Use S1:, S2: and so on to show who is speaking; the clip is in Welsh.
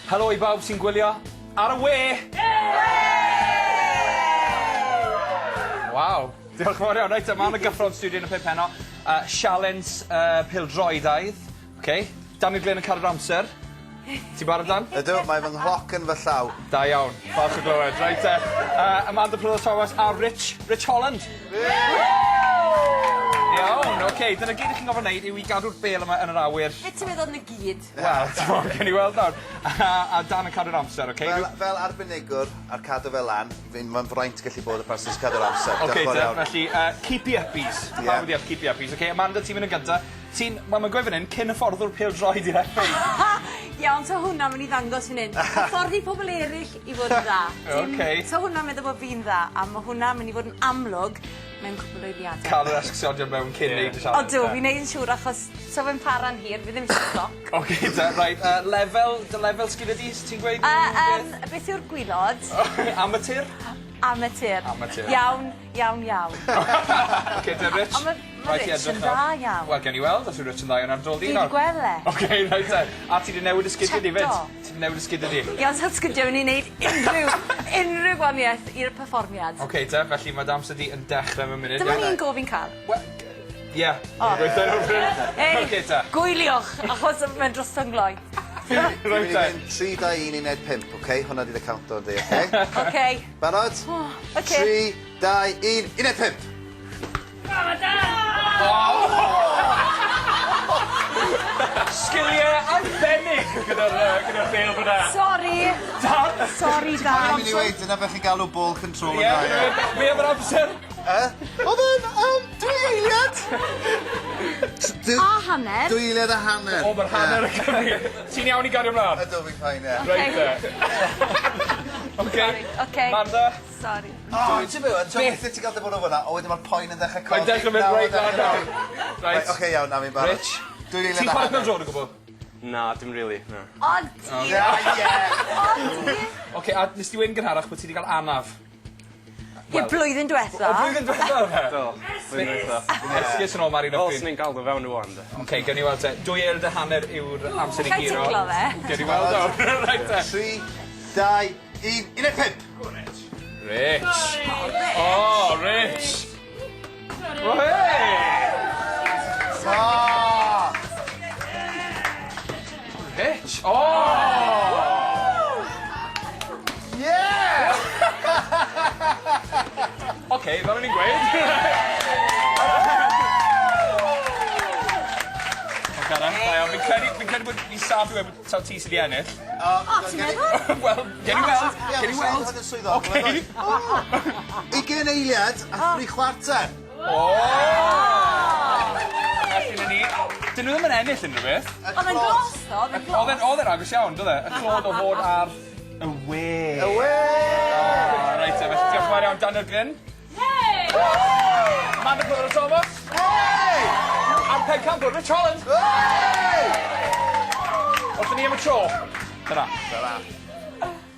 S1: Helo i bawb sy'n gwylio ar y we! Waw! Diolch yn fawr iawn. Reit te, ma' 'na gyffro yn stiwdio yn y pump heno. Yy sialens yy pêl-droedaidd. Oce. Daniel Glyn yn cadw'r amser. Ti'n barod Dan?
S2: Ydw, mae fy nghloc yn fy llaw.
S1: Da iawn. Falch o glywed. Reit te. Yy Amanda Prydderch Thomas a Rich, Rich Holland. Iawn, oce. Dyna gyd 'ych chi'n gorfod neud yw i gadw'r bêl yma yn yr awyr.
S3: Be' ti'n meddwl 'na gyd?
S1: Wel, t'mod, gewn ni weld nawr. A a Dan yn cadw'r amser, oce?
S2: Fel fel arbenigwr ar cadw fe lan, fi'n ma'n fraint gallu bod y person sy'n cadw'r amser.
S1: Oce
S2: Diolch yn fawr
S1: te,
S2: iawn.
S1: felly yy keepy uppies.
S2: Ie.
S1: Pawb wedi deall keepy uppies. Oce, Amanda, ti'n mynd yn gynta. Ti'n, wel ma'n gweud fan 'yn, cyn hyfforddwr pêl-droed i'r FA.
S3: Iawn, so hwnna myn' i ddangos fan 'yn. Hyfforddi pobol eryll i fod yn dda. Dim...
S1: Oce.
S3: So hwnna'n meddwl bo' fi'n dda, a ma' hwnna myn' i fod yn amlwg mewn cwpwl o eiliade.
S1: Ca'l yr esgusodion mewn cyn neud y sialens.
S3: Odw, fi'n neud yn siŵr achos sa fe'n para'n hir, fi ddim isie cloc.
S1: Oce te, reit, yy lefel, dy lefel sgilie di, s' ti'n gweud?
S3: Yy yym, beth yw'r gwilod?
S1: Amatur?
S3: Amatur.
S1: Amatur.
S3: Iawn, iawn, iawn.
S1: Oce te, Rich?
S3: On' ma' ma' Rich yn dda iawn.
S1: Wel, gewn ni weld os yw Rich yn dda iawn ar dy ôl di nawr.
S3: Fi 'di gwel' e.
S1: Oce, reit te. A ti 'di newid dy sgidie di 'fyd?
S3: Cheto.
S1: Ti 'di newid dy sgidie di?
S3: Ie ond sa'r sgidie myn' i neud unrhyw unrhyw gwanieth i'r perfformiad.
S1: Oce te, felly ma' dy amser di yn dechre mewn munud.
S3: Dim ond un go fi'n ca'l.
S1: Wel, ie.
S3: O. Ei!
S1: Oce te.
S3: Gwyliwch, achos mae'n droso'n gloi.
S1: Reit te.
S2: Dwi'n mynd i fynd 3, 2, 1, uned 5, oce? Hwnna 'di dy countdown di, oce?
S3: Oce.
S2: Barod?
S3: O, oce.
S2: 3, 2, 1, uned 5!
S1: Sgilie arbennig gyda'r yy gyda'r bêl fyna.
S3: Sori!
S1: Dan!
S3: Sori Dan.
S2: O'n i'n myn' i weud dyna be' chi'n galw ball control yn dda iawn.
S1: Ie, be' am yr amser?
S2: Yy? Odd e'n yym dwy eiliad!
S3: A hanner.
S2: Dwy eiliad a hanner.
S1: O ma'r hanner yn cyfri. Ti'n iawn i gario mlan?
S2: Ydw fi'n fine ie.
S1: Reit 'te. Oce.
S3: Sori, oce.
S1: Manda?
S3: Sori.
S2: O ti'n be' ŵan t'o' weithie ti'n ga'l dy bwrw fyna a wedyn ma'r poen yn dechre codi.
S1: Mae'n dechre mynd reit lan nawr. Reit.
S2: Oce iawn na fi'n barod.
S1: Rich?
S2: Dwy eiliad a hanner.
S1: Ti'n chware pêl-drod o gwbwl?
S4: Na dim rili na.
S3: Odi!
S2: Ie ie!
S3: Odi!
S1: Oce a nes di weud yn gynharach bo' ti 'di ga'l anaf.
S3: Ie blwyddyn dwetha.
S1: O blwyddyn dwetha odd e?
S4: Do. Blwyddyn dwetha.
S1: Esgus yn ôl Mari
S4: Wel swn i'n ga'l do fewn rŵan 'de.
S1: Oce gewn ni weld te. Dwy eiliad a hanner yw'r amser i
S3: Allai
S1: guro.
S3: ticlo fe.
S1: Gewn ni weld nawr. Reit te.
S2: 3 2 1 15!
S1: Go Rich. Rich. O Rich! O hey!
S2: O!
S1: Rich! O!
S2: Ie!
S1: Oce, fel o'n i'n gweud. Oce da iawn. Fi'n credu fi'n credu bod fi'n saff i weud bod taw ti sy 'di ennill.
S2: O,
S3: O, ti'n meddwl?
S1: Wel, gewn ni weld, gewn ni weld. Oce.
S2: Ugen eiliad a thri chwarter.
S1: O! Felly 'na ni. 'Dyn nw ddim yn ennill unrhyw beth.
S3: O'dd e'n glos tho, o'dd e'n glos.
S1: O'dd e'n o'dd e'n agos iawn, do fe? Y clod o fod ar y we.
S2: Y we!
S1: O reit te, felly diolch yn fawr iawn Daniel Glyn.
S3: Hey!
S1: Amanda Clitheroe Thomas.
S2: Hey!
S1: A'r pencampwr Rich Holland.
S2: Hey!
S1: Wrthon ni am y tro. Tara.
S2: Tara.